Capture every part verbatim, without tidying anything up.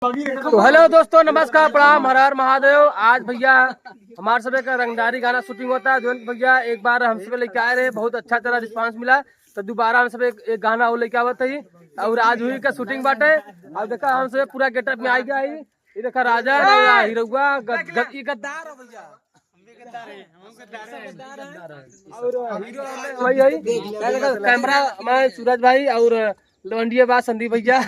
तो हेलो दोस्तों, नमस्कार, प्रणाम, हर हर महादेव। आज भैया हमार सबे का रंगदारी गाना shooting होता है। जौन भैया एक बार हम सबे लेके आए रहे, बहुत अच्छा तरह response मिला, तो दोबारा हम सबे एक, एक गाना और लेके आवत है। और आज हुई का shooting बाटे। अब देखा हम सबे पूरा getup में आ गया है। ये देखा राजा, हीरोआ, गद-, गद-, ये गद्दार है भैया। और हीरो हमें वही है, cameraman सूरज भाई और लौंडिया बा संदीप भैया।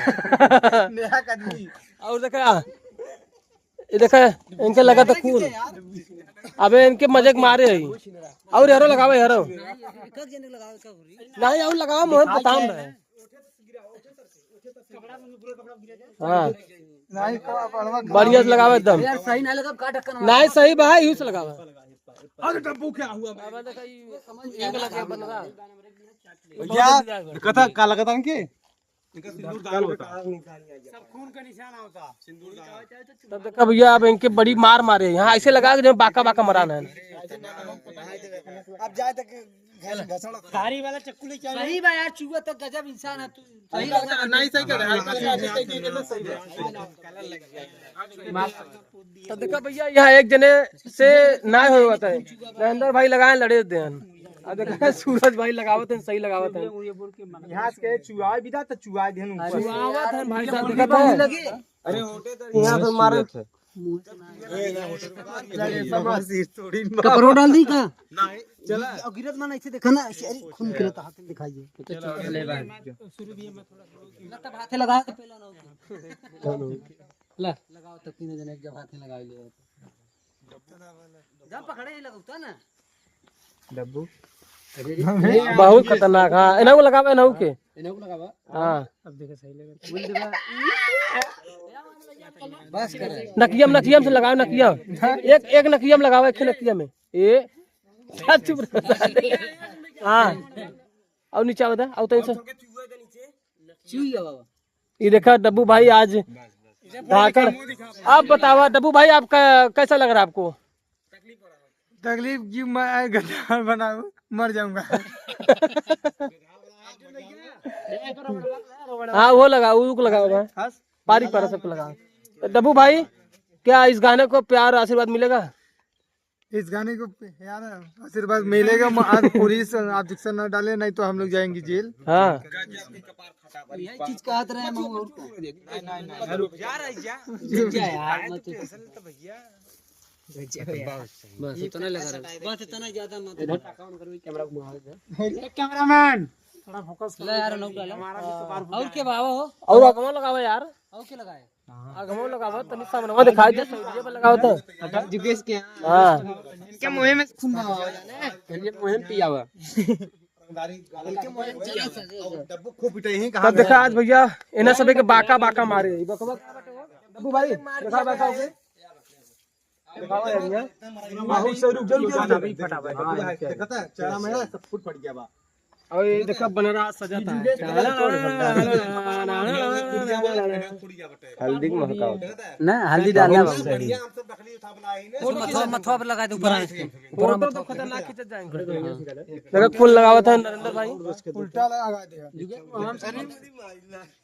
और देखा, ये देखा, इनके लगा तो खून। अबे इनके मजे के मारे है। और यारो लगावे यारो। नहीं, और लगावा, मोहन पता हम रहे। हाँ। नहीं, बढ़िया से लगावा एकदम। यार, सही ना लगा, का ढक्कन वाला? नहीं, सही बा, यूं से लगावा। अरे डब्बू क्या हुआ? अब देखा, ये समझ में लगे बन रहा। भैया, कथा का लगता है इनके? इनका सिंदूर दान होता। सब खून का निशान होता। सिंदूर दान। तब देखा भैया, अब इनके बड़ी मार मारे हैं। हाँ, ऐसे लगा कि जब बाका बाका मराना है। अब जाए तक घस-, घसड़। थारी वाला चक्कू लेके आओ। सही बा यार, चूहा तो गजब इंसान है तू। सही लगा। नहीं, सही कह रहे हैं। तो देखा भैया, यहाँ एक जने से ना होवत है। नरेंद्र भाई लगाए, लड़े देन। अब देखा सूरज भाई लगावत हैं, सही लगावत हैं। यहाँ से चुआए बिदा तो चुआए देन ऊपर। चुआवत हैं भाई साहब, देखा तो। अरे होटे तो यहाँ पे मारत है। कपड़ों डाल दी का? नहीं, चला। और गिरत माना ऐसे देखा ना, ऐसे, अरे खून गिरत हाथ में दिखाइए। चला, ले भाई। ना तब हाथे लगाओ तो पहला ना हो। ला। लगाओ तो तीनों जने एक जब हाथे लगा ले। जब पकड़े ही लगता ना। डब्बू। बहुत खतरनाक, हाँ। इन्हें को लगावा, इन्हें के। इन्हें को लगावा। हाँ। अब देखो सही लगे। बस कर। नकियम, नकियम से लगाओ, नकियम। एक, एक नकियम लगाओ, एक नकियम में। ए, चुप रह। हाँ। और नीचे आओ, आओ तो इनसे। चुई है बाबा। ये देखा डब्बू भाई आज धाकड़। आप बतावा डब्बू भाई, आपका कैसा लग रहा है आपको? तकलीफ की, मैं गद्दार बनाऊं, मर जाऊंगा। हाँ, वो लगा, वो को लगा हुआ है। पारी पर सबको लगा। तो डब्बू भाई, क्या इस गाने को प्यार आशीर्वाद मिलेगा? इस गाने को यार आशीर्वाद मिलेगा। म-, आज पुलिस objection ना डाले, नहीं तो हम लोग जाएंगे जेल। हाँ। यही चीज कहत रहे हम और का। रुक जा यार, मत। बस इतना लगा रहे। बस इतना ज्यादा मत। इधर कैमरा घुमाओ इधर। ए, कैमरामैन, थोड़ा फोकस ले यार, नौ डाला। हमारा भी तो बार और के बाबा हो? और आगमो लगावा यार। और के लगाए? आगमो लगावा, तनी सामनवा दिखाई दे, सैडिये पे लगावा तो। जुगेश के। हाँ। इनके मुँह में खून बहावा जाने। इनके मुँह में पियावा। डब्बू खूब पिटे ही कहाँ तब देखा आज भैया, इन्हें सभी के बाका बाका मारे। डब्बू भाई, देखा बाका हो गए। और ये देखा बनरा सजा था। हल्दी के महका होता है। ना, हल्दी डालना बहुत बा। सही। मथवा, मथवा पे लगा दे ऊपर आके। फोटो तो खतरनाक खींचत जाएंगे। देखा कौन लगावत है नरेंद्र भाई? उल्टा लगा दे।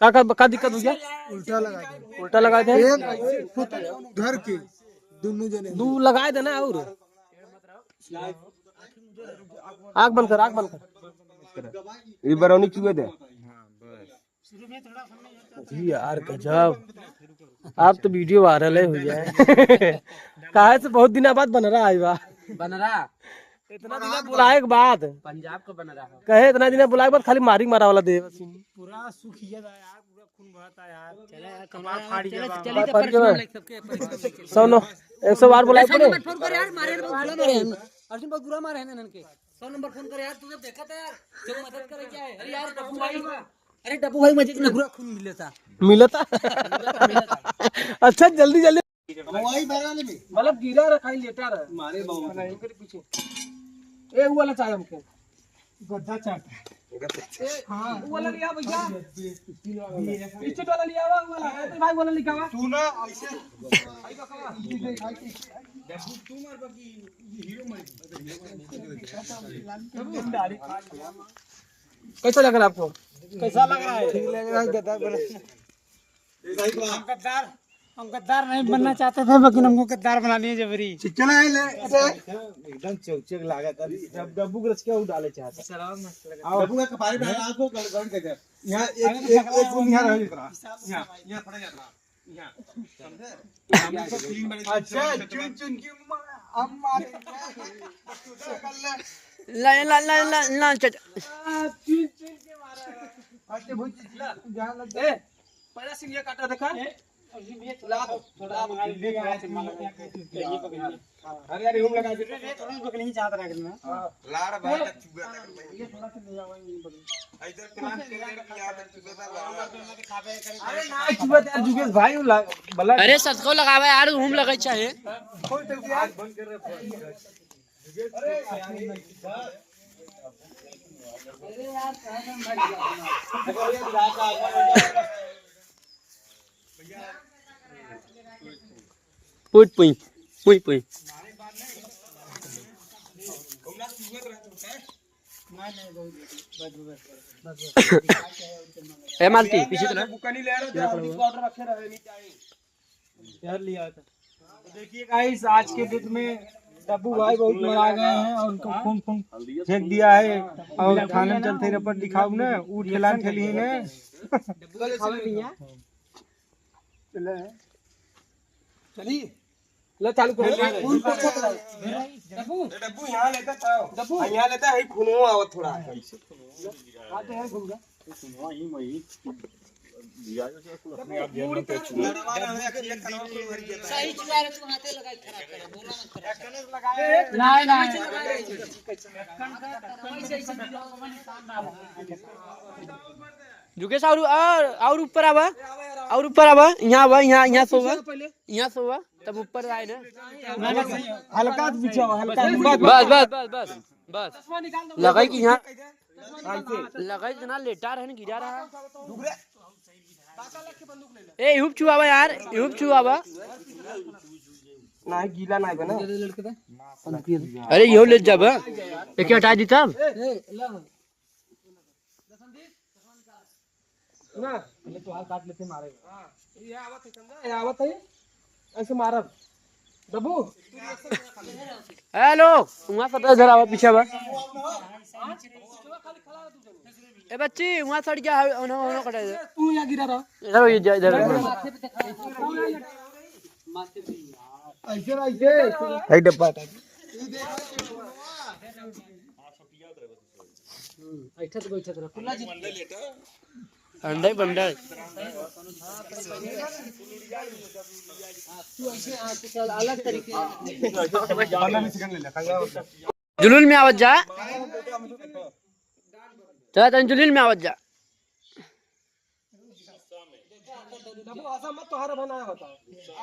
का, का, का दिक्कत हो गया? उल्टा लगा दे। उल्टा लगा दे। एक ऐसे खुद उधर के दोनों जने। दू लगा देना और। आँख बंद कर, आँख बंद कर। ये बरौनी चुए दे। जी यार, गजब। आप तो video viral है भैया। काहे से बहुत दिन बाद बनरा आई बा। बनरा। इतना दिन बुलाए के बाद। पंजाब का बनरा है। कहे इतना दिन बुलाए के बाद खाली मारी मारा वाला दे। पूरा सुखिया था यार, पूरा खून बहा था यार। चला यार, कपार फाड़ गया बा। चला, चला, चला, चला, चला। सोनो, एक सौ बार बुलाए पड़े। फोन कर यार, मारे हैं, बहुत बुरा मारे हैं। अर्जुन बहुत बुरा मारे हैं इनके। सौ नंबर फोन कर यार, तू जब देखा था यार, चलो मदद करे क्या है? अरे यार, डब्बू भाई, अरे डब्बू भाई, मजे के नगुरा खून मिले था। मिला था? अच्छा, जल्दी, जल्दी। वही बगल में। मतलब गिरा रखा है, लेटा रहा। मारे बाबू। नहीं, इनके पीछे। ए, वो वाला चाहे हमको। गद्दा चाट। ए, हाँ। वो वाला लिया भैया। पीछे वाला लिया हुआ, वो वाला। ए, भाई, वो वाला लिखा हुआ। तू ना, ऐसे। भाई, बकवा। तू मर बाकी, ये हीरो मर। कैसा लग रहा है आपको? कैसा लग रहा है? ठीक लग रहा है, गद्दा बना। हम गद्दार, हम गद्दार नहीं बनना चाहते थे, लेकिन हमको गद्दार बना लिए जबरी। चला है ले, ले। एकदम चौचक लागत है। डब-, डब्बू के रस क्या डाले चाहता? डब्बू का कपारी डाला आपको गल-, गल कर दे। यहाँ एक, एक, एक बूंद यहाँ रह जाता। यहाँ, यहाँ थोड़ा जाता। यहाँ। समझे? हम इसको clean बने अच्छा, चुन चुन के मा-, हम मारे। ला, ला, ला, ला, ला, चाचा। हाँ, चुन चुन के मारा। अच्छा, भूत जी, जान लग ए, पहला सिंह ये काटा देखा। ला दो, थोड़ा मंगा लीजिए, यहाँ से मंगा लीजिए। अरे, अरे, हम लगा दे। रे, थोड़ा बगल ही जात रहा करना। लाड़ बात है, चुआ तक। ये थोड़ा सा ले जाओ, ये बगल। इधर प्लांट के लिए भी यहाँ तक चुआ था, लाड़। अरे, ना, चुआ यार, जुगेश भाई, वो ला-, बला। अरे, सतको लगावे यार, हम लगे चाहे। कोई तो यार। बंद कर रहे हैं। पुई, पुई, पुई, पुई। ए मालती, पीछे चला। बुकनी ले रहे थे, ऑर्डर रखे रहे, नहीं चाहिए। यार लिया था। तो देखिए गाइस, आज के डेट में डब्बू भाई बहुत मरा गए हैं और उनको खून खून फेंक दिया है और थाने में चलते रहे पर दिखाओ ना, ऊँट के लान ठेली ने। डब्बू दिखावे भैया। चलिए, लो चालू करो। डब्बू। डब्बू यहाँ लेता था। डब्बू। हाँ, यहाँ लेता है, खूनो आवत थोड़ा। हाँ, तो यहाँ घूम जा। सही चुआ रहे, तू हाथे लगाई खराब करे, बोला मत करे। नहीं, नहीं। जुगेश, और, और, और ऊपर आवा, और ऊपर आवा, यहाँ आवा, यहाँ, यहाँ सोवा, यहाँ सोवा, तब ऊपर आए ना। हल्का से पीछे आवा, हल्का। बस, बस, बस, बस, बस। लगाई कि यहाँ, लगाई कि ना लेटा रहे ना, गिरा रहा। ए, इहुप छुआवा यार, इहुप छुआवा। ना, गीला ना बना। अरे, इहो ले जाबा। एके हटा दी तब। ना, पहले तो हाथ काट लेते, मारेगा। हाँ, ये आवत है, समझा? ये आवत है, ऐसे मारब। डब्बू। हेलो, वहाँ सब इधर आवा, पीछे आवा। ए बच्ची, वहाँ सड़ गया है, उन्हों, उन्हों कटा दे। तू यहाँ गिरा रहा। इधर हो, इधर, इधर। ऐसे ना, ऐसे। है डब्बा। हम्म, ऐठत बैठत रह, खुला जी। अंडे बंडे। तू ऐसे, हाँ, कुछ अलग तरीके से। जुलूल में आवत जा। चला तनी जुलूल में आवत जा। डब्बू, ऐसा मत, तोहरा बनाया होता।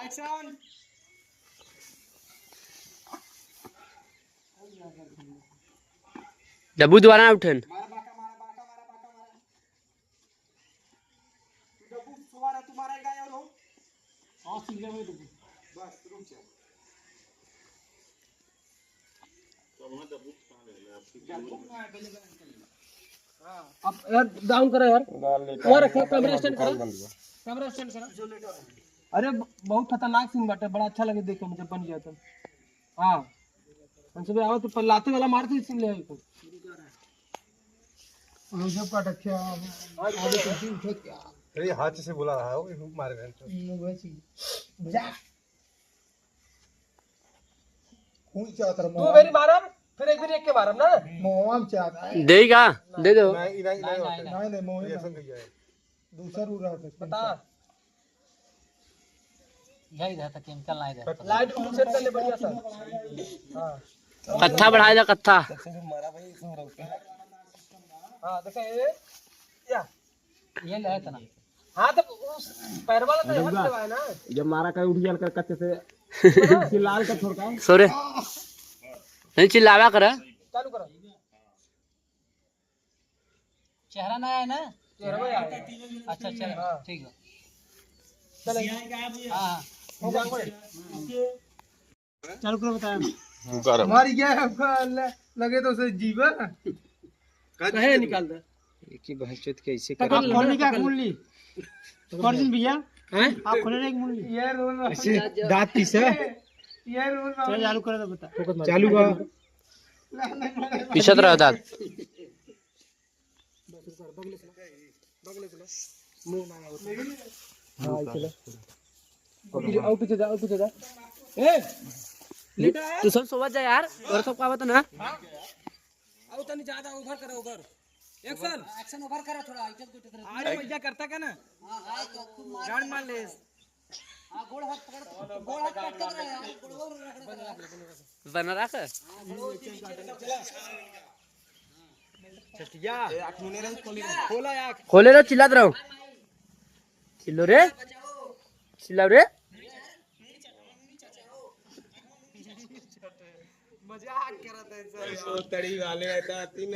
एक्शन। डब्बू दोबारा ना उठन। मारा बाका, मारा बाका, मारा बाका, मारा। डब्बू, सुबह तुम्हारा एक आया हो। हाँ, सीख जाओ डब्बू। बस, रुक जा। अब यार डाउन करो यार। यार रखो, कैमरा स्टैंड करो। कैमरा स्टैंड करो। अरे ब-, बहुत खतरनाक सीन बाटे, बड़ा अच्छा लगे देखे में जब बन गया तो। हाँ। हम सब आवा तो पल्लाते वाला मार दे सीन ले आई को। मुझे पटक क्या? अरे हाथ से बोला रहा है, वो मार रहे हैं तो। हम्म, वही चीज। जा। खून चाहत रहा, दो मोहन। बेरी मारब, फिर एक बेरी एक के मारब ना। मोहन चाहत है। देई का? दे दो। नहीं, नहीं, नहीं, नहीं, होता। नहीं, नहीं, मोहन ये नहीं। ऐसा नहीं है। दूसरा रूल रहा था। बता। यही रहता, केमिकल नहीं रहता। लाइट ऑन सेट कर ले बढ़िया सा। हाँ। कत्था बढ़ाए जा, कत्था। हाँ, देखा ये। या। ये ले इतना। हाँ, तो उस पैर वाला तो यहाँ रउआ, पे है ना। जब मारा करे उठ जाल कर कच्चे से चिल्लाल का छोड़ का। सॉरी। नहीं चिल्लावा करे। चालू करो। चेहरा ना आए ना? चेहरा में आए। अच्छा, चलो, हाँ। ठीक है। चलो। हाँ, हाँ। हो गया, बोल। चालू करो, बताया। तू कर। मर गया आपका, ल-, लगे तो उसे जीवा। कहे निकाल दे। एक ही बहस चोद कैसे पकड़ कर ले, कौन ली क्या, पकड़ ले। कौन ली? कौन ली भैया? हैं? आप खोले रहे एक मुंडी। ऐसे दांत पीसे। चलो, चालू करो तो बता। चालू बा। पीसत रहो दांत। हाँ, चलो। और पीछे जा, और पीछे जा। ए, तू सब सोवत जा यार, और सब का बता ना। आओ तनी ज्यादा over करो, over। Action। Action over करो थोड़ा, इज्जत को टकरा। अरे भैया करता का ना? हाँ, हाँ, तो खूब मार। गांड मार ले। हाँ, गोड़ हाथ पकड़, गोड़ हाथ पकड़ रहे हैं, गोड़ और रगड़ रहे हैं। बना रख। हाँ, गोड़ और चीज चला। चटिया। खोले रहो, चिल्लात रहो। चिल्लो रे। चिल्लाओ रे। मजाक करत है सर। तड़ी वाले रहता तीन।